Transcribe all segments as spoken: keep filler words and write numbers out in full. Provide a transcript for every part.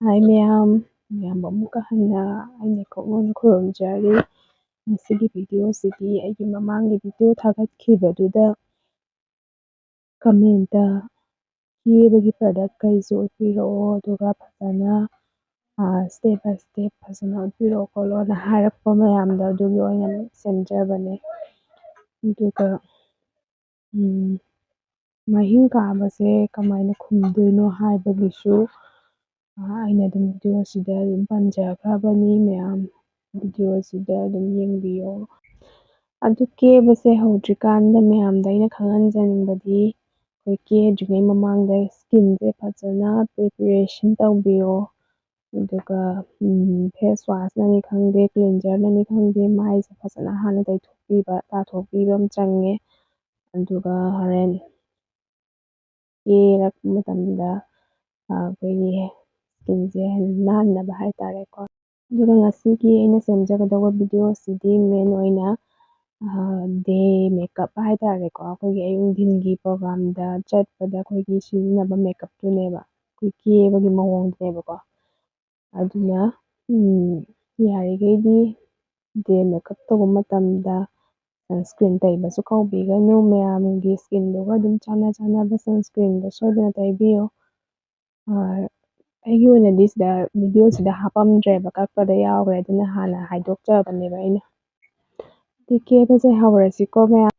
ꯍꯥꯏ ꯃꯌꯥꯝ, ꯃꯌꯥꯝꯕꯨ ꯑꯃꯨꯛꯀ ꯍꯟꯅ ꯑꯩꯅ ꯀꯣꯛꯅꯅ ꯈꯨꯔꯨꯝꯖꯔꯤ꯫ ꯉꯁꯤꯒꯤ ꯚꯤꯗꯤꯑꯣꯁꯤꯗꯤ ꯑꯩꯒꯤ ꯃꯃꯥꯡꯒꯤ ꯚꯤꯗꯤꯑꯣ ꯊꯥꯒꯠꯈꯤꯕꯗꯨꯗ ꯀꯃꯦꯟꯇ ꯀꯦꯕꯒꯤ ꯄ꯭ꯔꯗꯛ ꯀꯩꯁꯨ ꯎꯠꯄꯤꯔꯛꯑꯣ, ꯑꯗꯨꯒ ꯐꯖꯅ ꯁ꯭ꯇꯦꯞ ꯕꯥꯏ ꯁ꯭ꯇꯦꯞ ꯐꯖꯅ ꯎꯠꯄꯤꯔꯛꯑꯣ ꯈꯣꯠꯂꯣꯅ ꯍꯥꯏꯔꯛꯄ ꯃꯌꯥꯝꯗꯣ ꯑꯗꯨꯒꯤ ꯑꯣꯏꯅ ꯁꯦꯝꯖꯕꯅꯦ꯫ ꯑꯗꯨꯒ ꯃꯍꯤꯡ ꯀꯥꯕꯁꯦ ꯀꯃꯥꯏꯅ ꯈꯨꯝꯗꯣꯏꯅꯣ ꯍꯥꯏꯕꯒꯤꯁꯨ ꯑꯩꯅ ꯑꯗꯨꯝ ꯚꯤꯗꯤꯑꯣꯁꯤꯗ ꯑꯗꯨꯝ ꯄꯟꯖꯈ꯭ꯔꯕꯅꯤ꯫ ꯃꯌꯥꯝ ꯚꯤꯗꯤꯑꯣꯁꯤꯗ ꯑꯗꯨꯝ ꯌꯦꯡꯕꯤꯌꯣ꯫ ꯑꯗꯨ ꯀꯦꯕꯁꯦ ꯍꯧꯗ꯭ꯔꯤꯀꯥꯟꯗ ꯃꯌꯥꯝꯗ ꯑꯩꯅ ꯈꯪꯍꯟꯖꯅꯤꯡꯕꯗꯤ, ꯑꯩꯈꯣꯏ ꯀꯦꯗ꯭ꯔꯤꯉꯩ ꯃꯃꯥꯡꯗ ꯁ꯭ꯀꯤꯟꯁꯦ ꯐꯖꯅ ꯄ꯭ꯔꯤꯄꯦꯔꯦꯁꯟ ꯇꯧꯕꯤꯌꯣ꯫ ꯑꯗꯨꯒ ꯐꯦꯁ ꯋꯥꯁꯅꯅꯤ ꯈꯪꯗꯦ, ꯀ꯭ꯂꯤꯟꯖꯔꯅꯅꯤ ꯈꯪꯗꯦ, ꯃꯥꯏꯁꯦ ꯐꯖꯅ ꯍꯥꯟꯅ ꯇꯩꯊꯣꯛꯄꯤꯕ, ꯇꯥꯊꯣꯛꯄꯤꯕ ꯑꯃ ꯆꯪꯉꯦ꯫ ꯑꯗꯨꯒ ꯍꯣꯔꯦꯟ ꯀꯦꯔꯛꯄ ꯃꯇꯝꯗ ꯑꯩꯈꯣꯏꯒꯤ ꯁ꯭ꯀꯤꯟꯁꯦ ꯍꯦꯟꯅ ꯅꯥꯟꯅꯕ ꯍꯥꯏꯇꯥꯔꯦꯀꯣ꯫ ꯑꯗꯨꯒ ꯉꯁꯤꯒꯤ ꯑꯩꯅ ꯁꯦꯝꯖꯒꯗꯧꯕ ꯚꯤꯗꯤꯑꯣꯁꯤꯗꯤ ꯃꯦꯟ ꯑꯣꯏꯅ ꯗꯦ ꯃꯦꯀꯞ ꯍꯥꯏꯇꯥꯔꯦꯀꯣ, ꯑꯩꯈꯣꯏꯒꯤ ꯑꯌꯨꯛ ꯅꯨꯡꯊꯤꯟꯒꯤ ꯄ꯭ꯔꯣꯒ꯭ꯔꯥꯝꯗ ꯆꯠꯄꯗ ꯑꯩꯈꯣꯏꯒꯤ ꯁꯤꯖꯤꯟꯅꯕ ꯃꯦꯀꯞꯇꯨꯅꯦꯕ, ꯑꯩꯈꯣꯏ ꯀꯦꯕꯒꯤ ꯃꯑꯣꯡꯗꯨꯅꯦꯕꯀꯣ꯫ ꯑꯗꯨꯅ ꯌꯥꯔꯤꯈꯩꯗꯤ ꯗꯦ ꯃꯦꯀꯞ ꯇꯧꯕ ꯃꯇꯝꯗ ꯁꯟꯁꯀ꯭ꯔꯤꯟ ꯇꯩꯕꯁꯨ ꯀꯥꯎꯕꯤꯒꯅꯨ꯫ ꯃꯌꯥꯝꯒꯤ ꯁ꯭ꯀꯤꯟꯗꯨꯒ ꯑꯗꯨꯝ ꯆꯥꯟꯅ ꯆꯥꯟꯅꯕ ꯁꯟꯁꯀ꯭ꯔꯤꯟꯗꯣ ꯁꯣꯏꯗꯅ ꯇꯩꯕꯤꯌꯨ꯫ ꯑꯩꯒꯤ ꯑꯣꯏꯅꯗꯤ ꯁꯤꯗ ꯚꯤꯗꯤꯑꯣꯁꯤꯗ ꯍꯥꯞꯄꯝꯗ꯭ꯔꯦꯕ, ꯀꯛꯄꯗ ꯌꯥꯎꯈ꯭ꯔꯦ, ꯑꯗꯨꯅ ꯍꯥꯟꯅ ꯍꯥꯏꯗꯣꯛꯆꯕꯅꯦꯕ ꯑꯩꯅ꯫ ꯑꯗꯨꯗꯤ ꯀꯦꯕꯁꯦ ꯍꯧꯔꯁꯤꯀꯣ ꯃꯌꯥꯝ꯫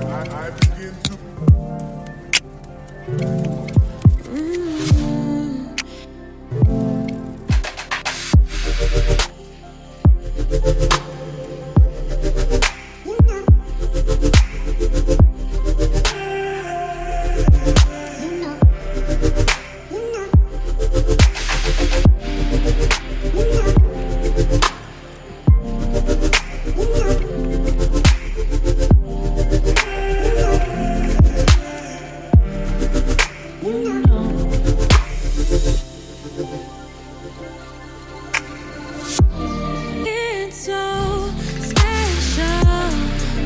I, I begin to It's so special,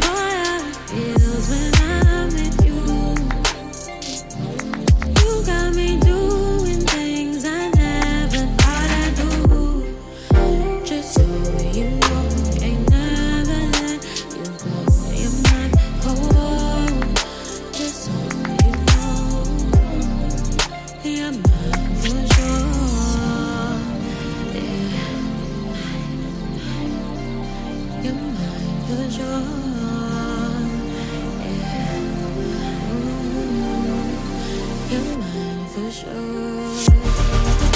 boy, how it feels when I'm with you. You got me doing things I never thought I'd do. Just so you know, ain't never let you go. You're my whole, just so you know. You're mine for sure. Yeah. You're mine for sure. Yeah. Ooh. You're mine for sure.